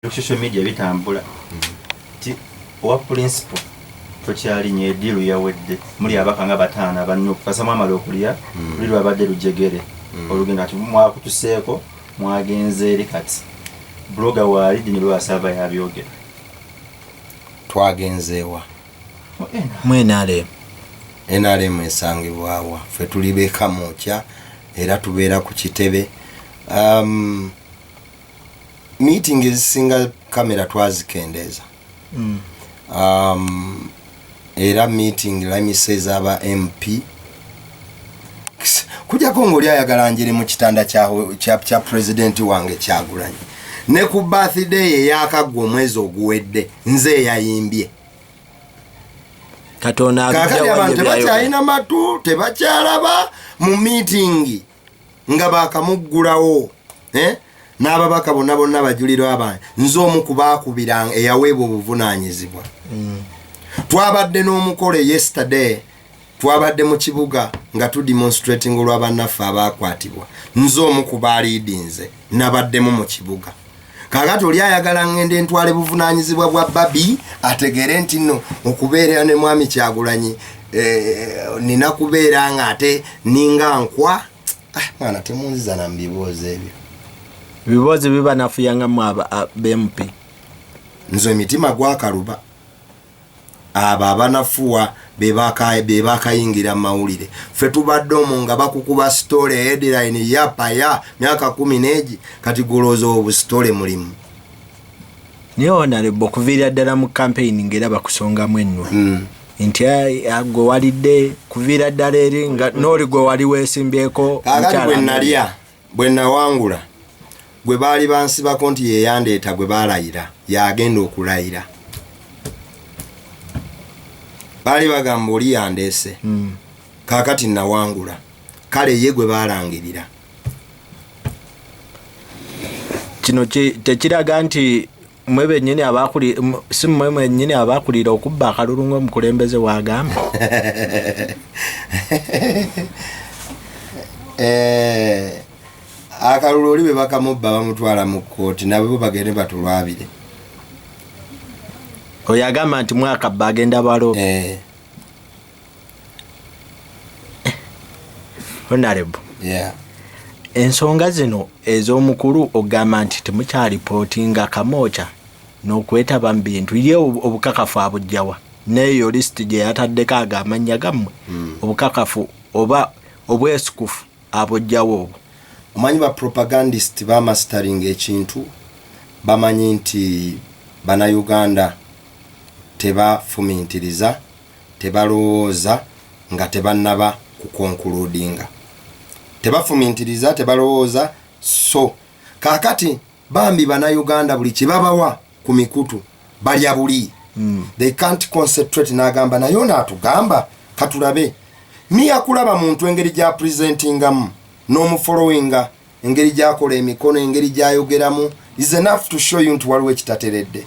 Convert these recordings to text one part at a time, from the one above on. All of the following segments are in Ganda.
Social media bitambula ti owa principal tokyalinya, ediiru yawedde. Muli abaka nga bataano abanuku kasa mwamala okulya luli lwabadde lujegere olugendo, ati mwakutuseeko, mwagenze eri. Kati blogger waali dini lwasaba yabyogera. Twagenzeewa? Mu NRM. NRM esangibwawa? Ffe tuli bekamwokya era tubeera ku kitebe. Meeting ezisinga kamera twazikendeeza. Era meeting lamise ez'aba MP kujjako ngaoli ayagala njere mu kitanda kya pulezidenti wange Kyagulanyi, ne ku birthday eyakaggwa omwezi oguwedde nze eyayimbye. Katonda. Kakati abantu tebakyalina matu, tebakyalaba mu meeting nga bakamuggulawo, eh? N'ababaka bonna bonna bajulirwa bange, nze omu ku baakubira eyaweebwa obuvunaanyizibwa. Twabadde n'omukolo yesterday, twabadde mu kibuga nga tudemonstrating olw'abannaffe abakwatibwa. Nze omu ku baaliidinze, nabaddemu mu kibuga. Kakati oli ayagala ngende entwale buvunaanyizibwa bwa babi, ategeere nti nno okubeera ne mwami Kyagulanyi, nina kubeera nga ate ninga nkwa. Ah, mwana, temunziza na mubiboozi ebyo. Ebiboozi bibanafuyangamu aba MP. Nze emitima gwakaluba. Abo abanafuwa be bakayingira mu mawulire. Ffe tubadde omwo nga bakukuba story, headline yapaya myaka 10 n'egi. Kati golowooza obusitole mulimu? Naye honorable, okuviira ddala mu campaign ngaera bakusongamu ennwe nti, "Ai, ah, gwe walidde kuviira ddala eri nga n'oli gwe wali weesimbyeko." Kaakati mukyala. Bwe nalya, bwe nawangula, gwe baali bansibako nti yeyandeeta, gwe baalayira yagenda okulayira. Baali bagamba oli yandeese. Kaakati nawangula, kale ye gwe baalangirira. Kino tekiraga nti mwe bennyini si mmwe mwennyini abakulira okubba akalulu ng'omukulembeze w'agamba? Akalulu oli bwe bakamubba bamutwala mu kkooti, nabo bagende batulwabire. Oyo agamba nti mwakabba agenda balo. Honorable, ensonga zino ez'omukulu ogamba nti temukyalipootinga Kamwokya n'okwetaba mu bintu, ye obukakafu abujjawa n'eyo lisiti gye yataddeko ago amannya gammwe? Obukakafu oba obwesukufu abujjawa obwo? Omanyi ba propagandist bamasteringa ekintu, bamanyi nti Bannayuganda tebafumintiriza, tebalowooza nga tebannaba kukonkuludinga, tebafumintiriza, tebalowooza. So kaakati bambi Bannayuganda buli kyebabawa ku mikutu balya buli. They can't concentrate. N'agamba naye ono atugamba katulabe miya kulaba muntu engeri gya presentingamu n'omufollowinga, engeri gyakola emikono, engeri gyayogeramu is enough to show you nti waliwo ekitateredde.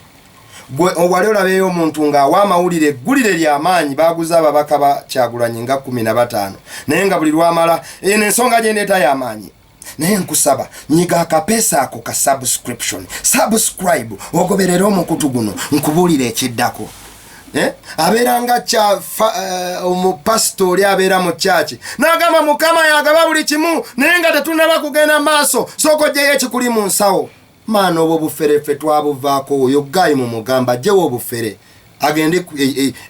Gwe wali olabeyo omuntu ng'awa amawulire, eggulire ly'amaanyi, baguze ababaka ba Kyagulanyi nga 15, naye nga buli lwamala eno ensonga gyendeeta y'amaanyi, naye nkusaba nyiga akapeesa ako ka subscription, subscribe, ogoberere omukutu guno, nkubuulire ekiddako. Eh? Abeera nga omupasita oli abeera mu kyaki n'agamba Mukama yagaba buli kimu, naye nga tetunaba kugenda maaso, sooka ojjeyo ekikuli mu nsawo. Maana, obwo bufere ffe twabuvaako. Oyo gayi mumugamba ajjewo obufere, agende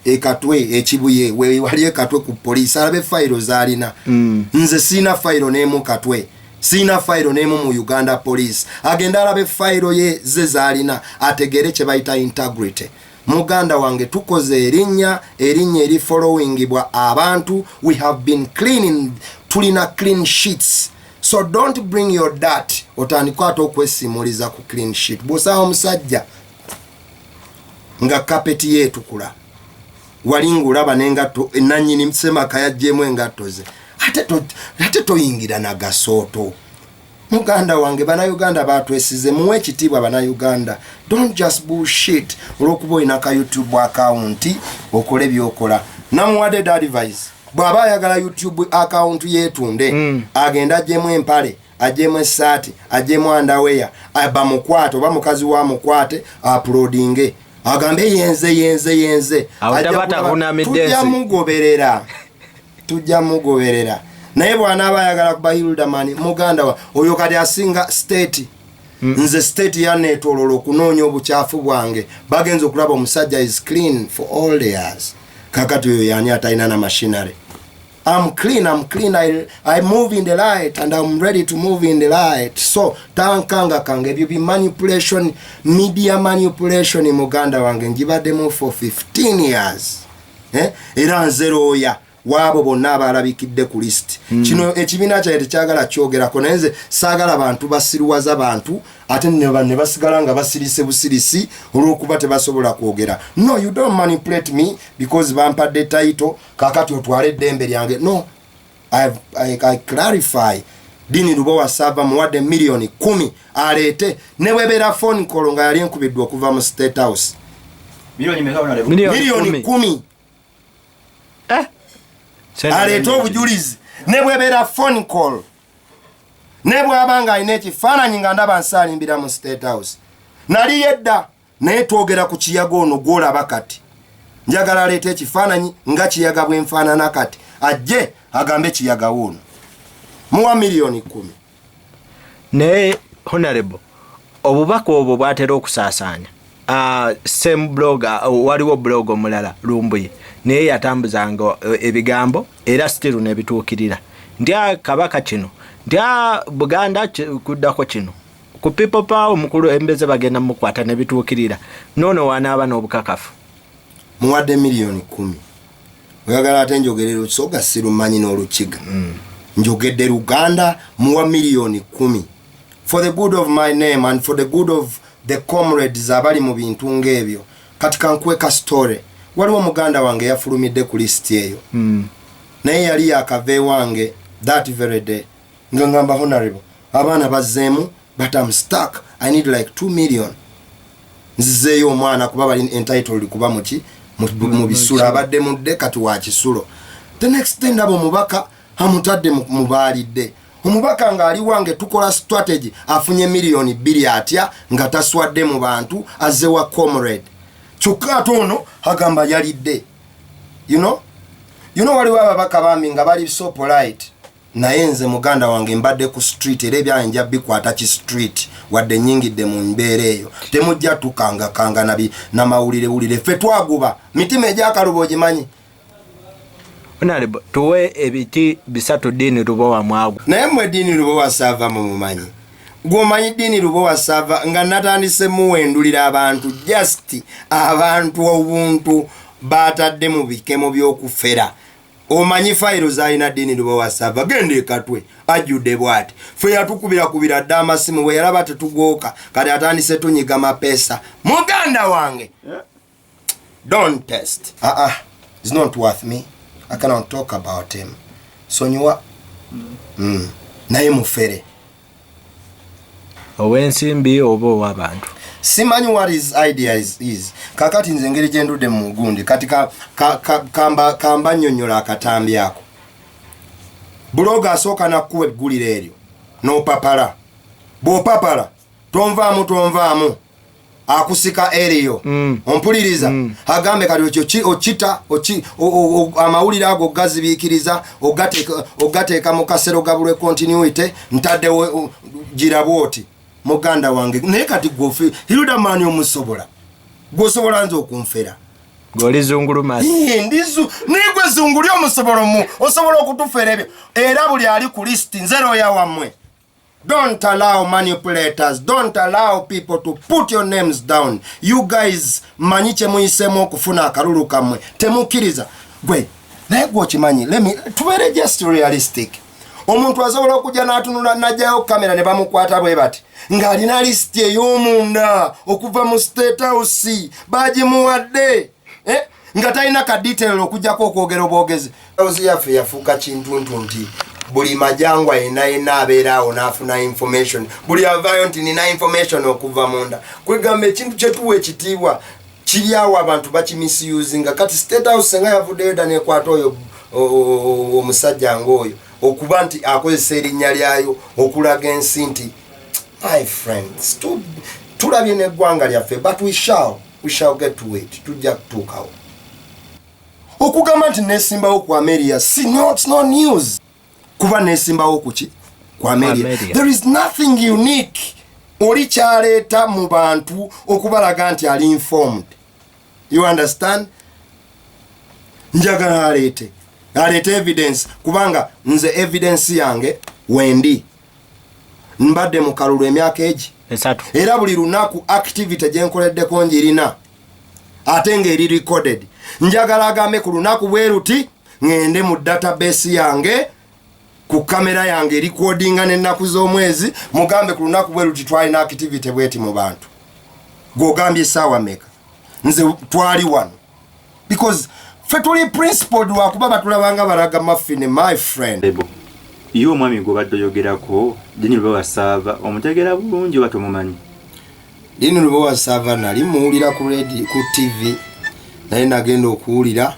ekatwe ekibuye wali ekatwe ku poliisi alabe fayiro zalina. Nze siina fayiro n'emu Katwe, siina fayiro n'emu mu Uganda Police. Agende alabe fayiro ye ze zalina, ategeere kye bayita integrity. Muganda wange, tukoze erinnya, erinnya eri followingibwa abantu. We have been clean, tulina clean sheets, so don't bring your dirt otandika ate okwesimuliza ku clean sheet. Bw'osaba omusajja nga kapeti ye etukula, wali ng'olaba n'engatto nanyini semaka yaggyemu engatto ze, ate toyingira nagasooto. Muganda wange, Bannayuganda batwesize, muwe ekitiibwa Bannayuganda. Don't just bullshit olwokuba olina ka YouTube account okole byokola. Namuwadde da advice, bw'aba ayagala YouTube account yeetunde, agende aggyemu empale. Ajjemu essaati, ajjemu underwear, bamukwate oba mukazi wa mukwate, uploadinge, agambe yenze, yenze, yenze. Awo Ajja taba kulaba- tavunaamidde Tujja ensi. mugoberera, tujja mugoberera. Naye bw'anaaba ayagala kuba Hilderman, muganda wa oyo kati asinga state. Nze state yaneetolola okunoonya obukyafu bwange, bagenza okulaba omusajja is clean for all years. Kakati oyo yani atalina na machinery? I'm clean, I'm clean. I move in the light and I'm ready to move in the light. So tankanga kanga ebyo bi manipulation, media manipulation. Muganda wange, njibaddemu for 15 years. Eh? Era nze looya waabo bonna abalabikidde ku list. Kino ekibiina kyange tekyagala kyogerako, naye nze saagala bantu basiruwaza bantu ate ne basigala nga basirise busirisi olw'okuba tebasobola kwogera. No, you don't manipulate me because bampadde title, kakati otwale eddembe lyange. No, I clarify. Dean Lubowa Sava muwadde 10,000,000 aleete ne bwebeera phone call nga yali enkubiddwa okuva mu State House. Milioni meka, honorable? Milioni Miliyoni 10. 10. Eh? Sente Aleete nyingi. obujulizi ne bwebeera phone call, ne bw'aba ng'alina ekifaananyi nga ndaba nsaalimbira mu State House nali yedda. Naye twogera ku Kiyaga ono gw'olaba kati. Njagala aleete ekifaananyi nga Kiyaga bwenfaanana kati, ajje agambe Kiyaga wuuno. Muwa 10,000,000. Naye honorable, obubaka obwo bwatera okusaasaanya. Same blog, waliwo blog omulala Lumbuye naye yatambuzanga ebigambo era still nebituukirira nti Kabaka kino, nti Buganda kuddako kino ku People Power, omukulembeze bagenda mukwata, nebituukirira. Noono wanaaba n'obukakafu? Muwadde 10,000,000. Oyagala ate njogerera Olusoga? Sirumanyi n'Olukiga. Njogedde Luganda. Muwa 10,000,000 for the good of my name and for the good of the comrades abali mu bintu ng'ebyo. Kati kankuwe ka story. Waliwo muganda wange yafulumidde ku lisiti eyo. Naye yali yakava ewange that very day nga ngamba, "Honorable, abaana bazzeemu, but am stuck. I need like 2 million, nzizeeyo omwana kuba bali entitled kuba muki mu bisulo, abadde mudde kati wa kisulo." The next day ndaba omubaka amutadde mubaalidde. Omubaka ng'ali wange tukola strategy, afunye 2 miliyoni atya nga taswadde mu bantu, azze wa comrade. Kyokka ate ono agamba yalidde. You know, waliwo ababaka bambi nga bali so polite, naye nze muganda wange mbadde ku street, era ebyange nja bikwata ki street. Wadde nyingidde mu mbeera eyo, temujja tukangakanga namawulirewulire. Ffe twaguba mitima egyakaluba, ogimanyi. Honorable, tuwe ebiti bisatu Dean Lubowa mwagu. Naye mmwe Dean Lubowa Saava mumumanyi? Gwomanyi Dean Lubowa Saava nga natandise muwendulira abantu, just abantu obuntu batadde mu bikemo by'okufera. Omanyi fayiro zalina Dean Lubowa Saava? Genda ekatwe, ajjudde bwati. Fe yatukubirakubira dde amasimu bwe yalaba tetugooka, kati atandise tunyiga mapeesa. Muganda wange, don't test. Ah, ah, it's not worth me. I cannot talk about him, sonyiwa. Naye mufere. Ow'ensimbi oba ow'abantu? Simanyi what his idea is. Kakati nze engeri gyendudde mu gundi kati kamba nnyonnyola akatambi ako. Blogger asooka nakkuwa eggulire eryo n'opapala. Bw'opapala tonvaamu, tonvaamu, akusika eriyo. Ompuliriza? Agambe kati ekyo okita amawulire ago gazibiikiriza, ogateeka mu kasero gabulwe continuity. Ntaddewo gira bwoti, muganda wange. Naye kati gwofe Hilderman omusobola, gwosobola nze okunfera? Gweolizungulumasi. Ndizu naye gwe zunguli omusobola omu osobola okutufera ebyo. Era buli ali ku lisiti, nze looya wammwe. Don't allow manipulators, don't allow people to put your names down. You guys manyi kyemuyisemu okufuna akalulu kammwe, temukkiriza gwe. Naye gwe okimanyi, tubeere just realistic. Omuntu asobola okujja n'atunula n'ajjayo kamera ne bamukwata bwe bati ng'alina lisiti ey'omunda okuva mu State House bagimuwadde, eh? Nga talina ka detail okugjako okwogera obwogezi. House yaffe yafuuka kintuntu nti buli majangwa yenna yenna abeera awo n'afuna information, buli avaayo nti nina information okuva munda. Kwegamba ekintu kyetuwa ekitiibwa kiri awo, abantu bakimisusinga. Kati State House senga yavuddeyo dda nekwata oyo omusajja ngaoyo. Okuba nti akozesa erinnya lyayo okulaga ensi nti, my friends, tulabye n'eggwanga lyaffe, but we shall get to it. Tujja kutuukawo. Okugamba nti nesimbawo ku Ameria, si no, it's no news kuba nesimbawo kuki? Ku Ameria. Ameria. There is nothing unique oli kyaleeta mu bantu okubalaga nti ali informed, you understand? Njagala aleete evidence, kubanga nze evidence yange wendi mbadde mu kalulu emyaka egi 3. Era buli lunaku activity gyenkoleddeko njirina, ate ng'eri recorded. Njagala agambe ku lunaku bwe luti, ŋŋende mu database yange, ku kamera yange erecordinga n'ennaku z'omwezi, mugambe ku lunaku bwe luti twalina activity bweti mu bantu. Gw'ogambye essaawa meka? Nze twali wano because ffe tuli principled, lwakuba batulabanga balaga mafine, my friend. Lebo ye omwami gwobadde oyogerako, Dini Lubowa Saava, omutegeera bulungi oba tomumanyi? Dini Lubowa Saava nali muwulira ku radio, ku TV, naye nagenda okuwulira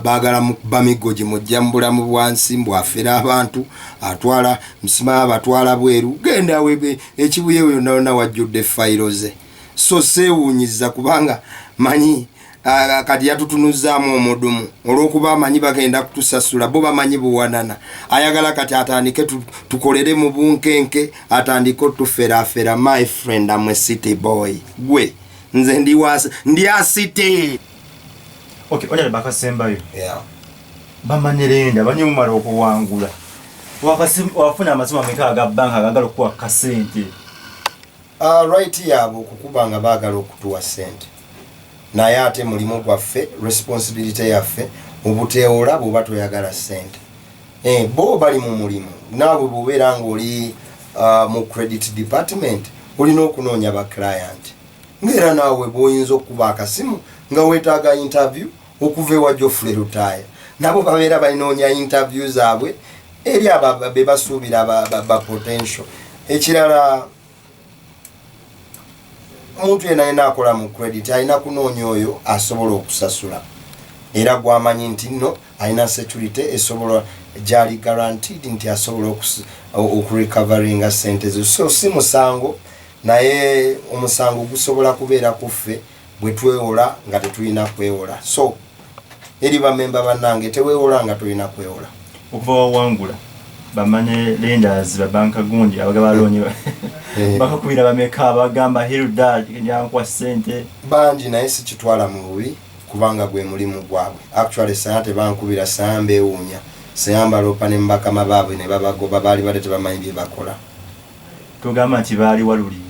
baagala mukuba miggo gimujja mu bulamu bwansi, mbwafera abantu, atwala musima, abatwala bweru. Genda webe ekibuye yonna yonna wajjudde fayiro ze. So seewuunyiza kubanga manyi kati yatutunuzaamu omudumu olw'okuba amanyi bagenda kutusasula. Bo bamanyi buwanana, ayagala kati atandike tukolere mu bunkenke, atandike otuferafera. My friend, amwe city boy, gwe nze ndi asite. Okay, onyala bakasembayo. Yeah. Bamanerenda banyi mumala okuwangula, wafuna amasimu ameka aga banka agagala okukuwa kasente? Right yaabwe okukuba nga baagala okutuwa sente, naye ate mulimu gwaffe, responsibility yaffe obuteewola bw'oba toyagala sente. Bo bali mu mulimu, naawe bw'obeera ng'oli mu credit department olina okunoonya ba client, ngaera naawe bw'oyinza okukuba akasimu nga weetaaga interview okuva ewa Geoffrey Lutaaya, nabo babeera balinoonya interview zaabwe eri abo be basuubira ba potential. Ekirala, omuntu yena yena akola mu credit alina kunoonya oyo asobola okusasula, era gwamanyi nti nno alina security esobola gyali guaranteed nti asobola okurecoveringa sente zo. So si musango, naye omusango gusobola kubeera ku ffe bwe twewola nga tetulina kwewola. So eri bamemba bannange, teweewola nga tolina kwewola. Okuva wawangula, bamane lenders, babanka gundi abagaba looni bakakubira bameka abagamba Hilda nyankuwa sente? Bangi, naye sikitwala mu bubi kubanga gwe mulimu gwabwe. Actually saya tebankubira, saya mbeewuunya, saya mbaloopa ne mubakama baabwe ne babagoba. Baali badde tebamanyi bye bakola. Togamba nti baali waluli?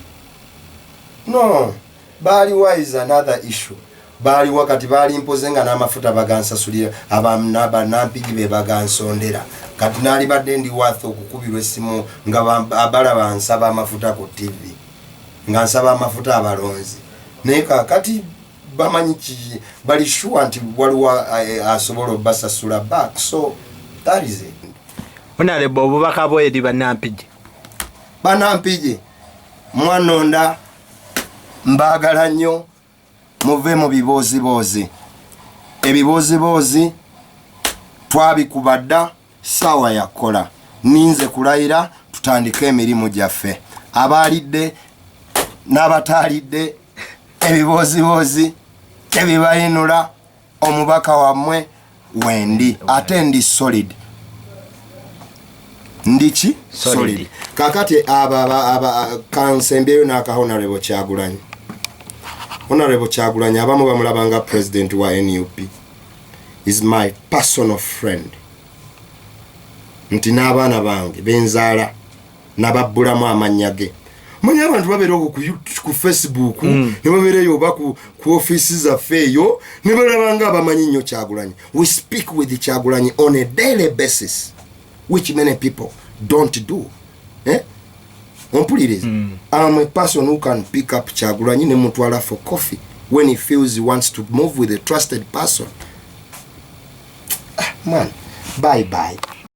No, baaliwa is another issue. Baaliwa kati baali mpoze nga n'amafuta bagansasulira, abanampigi be bagansondera. Kati naalibadde ndi worth okukubirwa essimu nga balaba nsaba amafuta ku TV, nga nsaba amafuta abalonzi? Naye kakati bamanyi ki, bali sure nti waliwo asobola obasasula back, so that is it. Honorable, obubaka bwo eri bannampigi? Banampigi, mwanonda, mbaagala nnyo. Muve mu bibooziboozi. Ebibooziboozi twabikuba dda, saawa yakola. Ninze kulayira, tutandike emirimu gyaffe. Abaalidde n'abataalidde, ebibooziboozi tebibayinula. Omubaka wammwe wendi, ate ndi solid. Ndiki? Solid. Solid. Kakati aba kansembyeyo n'aka Honorable Kyagulanyi. Honorable Kyagulanyi abamu bamulaba nga president wa NUP, is my personal friend, nti n'abaana bange benzaala nababbulamu amannya ge. Manyi abantu babeera okwo ku Facebook, ne babeera eyo oba ku ofiisi zaffe eyo, ne balaba nga abamanyi nnyo Kyagulanyi. We speak with Kyagulanyi on a daily basis, which many people don't do, eh? Ompuliriza? I'm a person who can pick up Kyagulanyi ne mutwala for coffee when he feels he wants to move with a trusted person. Ah, man, bye bye.